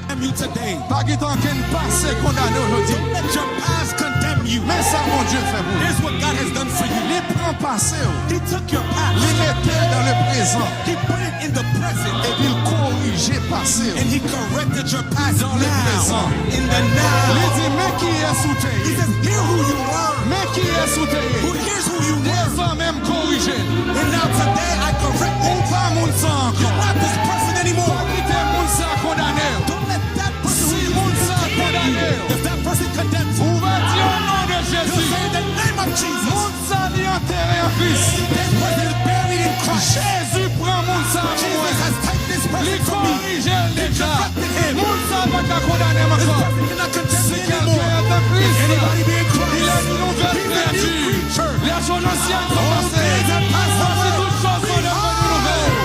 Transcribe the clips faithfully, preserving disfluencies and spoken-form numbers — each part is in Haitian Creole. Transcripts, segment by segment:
condemn you today. Pa gen tan ankenn pase kondane w jodi. Don't let your past condemn you. Men sa Bondye fè pou ou. Here's what God has done for you. Li pran pase w. He took your Li past mete l nan le prezan. He put it in the present. Epi l korije pase w. And he corrected your past Dans le now. Présent. In the now. Li di, men kiyès ou te He ye. says, here who you were. Men kiyès ou te ye. Who here's who you were. Dezòmè m korije l. And now today I correct Ou it. pa moun sa ankò. You're not this person anymore. Pa kite moun sa kondane w. Don't let that person Si who moun sa condemn kondane you. w, If that person condemns ou you, va di o non de you'll Jezi. say in the name of Jesus. Moun sa li antere an Kris. That person is buried in Christ. Jezi pran moun sa pou mwen. Jesus has taken this Li person from me. Korije l deja. Corrected him. Moun sa pa ka kondane m This ankò. person cannot condemn Si me kèlken anymore. antan Kris, Anybody be in il Christ. est une nouvelle He's a new créature. creature. Les choses anciennes sont Old passées. things have passed Voici away. toutes choses sont devenues nouvelles.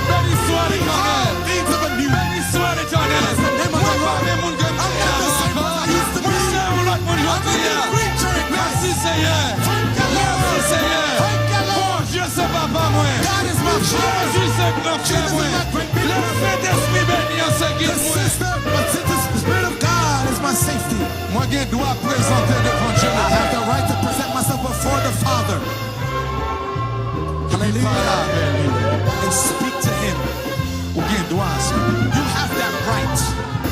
Béni soit Behold, l'Éternel. things are new. Béni soit l'Éternel. Bless the name of the Mwen pa Lord. menm moun ke m te I'm ye not the avan same ankò. person I used to be. Mwen se yon lòt moun I'm a jodi new a. creature in Christ. Mèsi Senyè. Thank you, Lord. Mèsi Senyè. Thank you, Lord. Bondye se papa mwen. God is my father. Jezi se gran frè Jesus is mwen. my great big Le brother. Sentespri beni an se The gid mwen. sister, but the Spirit of God is my safety. Mwen gen dwa prezante devan Dye I have Lepè. the right to present myself before the Father. Epi pale avè li. And speak to him. Ou gen dwa a sa. You have that right.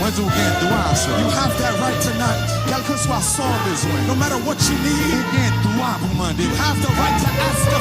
Mwen di ou gen dwa a sa. You have that right tonight. Kèlkeswa sa w bezwen. No matter what you need, Ou gen dwa pou mande. You have the right to ask the